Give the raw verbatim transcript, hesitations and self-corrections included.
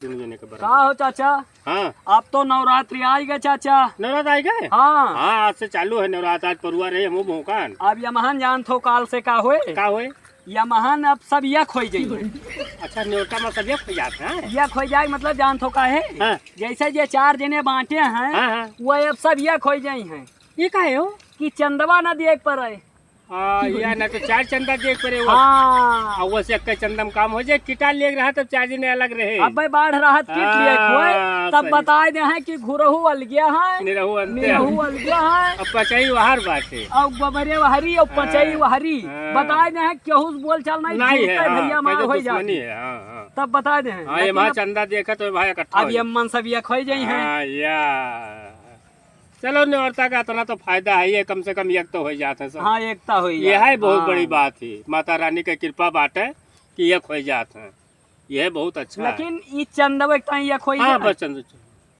दुनू जने के बराबर। का हो चाचा? हाँ। अब तो नवरात्रि आइ गए चाचा। नवरात्र आइ गए? हाँ। हाँ, आज से चालू है नवरात्र, आज परुआ रहे, हमहू भौंकान। अब यमहन जानत हो काल से का होए? का होए? यमहन अब सब यक होइ जइहैं। अच्छा, नेवता में सब यक होइ जात हैं? यक होइ जाए, मतलब जानत हो काहे? हाँ। जैसे जे चार जने बाँटे हैं, हाँ, हाँ। वो अब सब यक होइ जइहैं। ये काहे हो? कि चंदवा ना दिए के पड़े। हाँ, या ना तो चार चंदा दिए के पड़े वो। हाँ। आ, वैसे एक चंदा में काम होइ जाए, किटा लेग रहा तब चार जने अलग रहे। अब भाई बाढ़ रहा किट लिए हाँ, खोए, तब सही। बताइ देहैं कि घुरहू अलगिया है, निरहू अंते निरहू है। अलगिया है। अब पचई वहर बाटे। अब गोबरे वहरी, अब पचई हाँ, वहरी। हाँ। बताइ देहैं, केहू से बोल चाल नहीं, नहीं है, जुड़ते हाँ, भैया मार कैसे होइ दुश्मनी जाती। है, हाँ, हाँ। तब बताइ देहैं। हाँ, ये लेकिन वहाँ अब, चंदा देखा तो भाई इकट्ठा अब हो ये जाए। मन सब यक होइ जइहैं। हाँ, या। चलो, नेवता का इतना तो फायदा है, ये कम से कम यक तो होइ जात हैं सब। हाँ, एकता होइ यह जात है है। बहुत हाँ। बड़ी बात है, माता रानी के कृपा बाटे कि यक होइ जात हैं, यह बहुत अच्छा है। लेकिन ई चंदवे के ताईं यक होइ हाँ, जाए। बस चंद,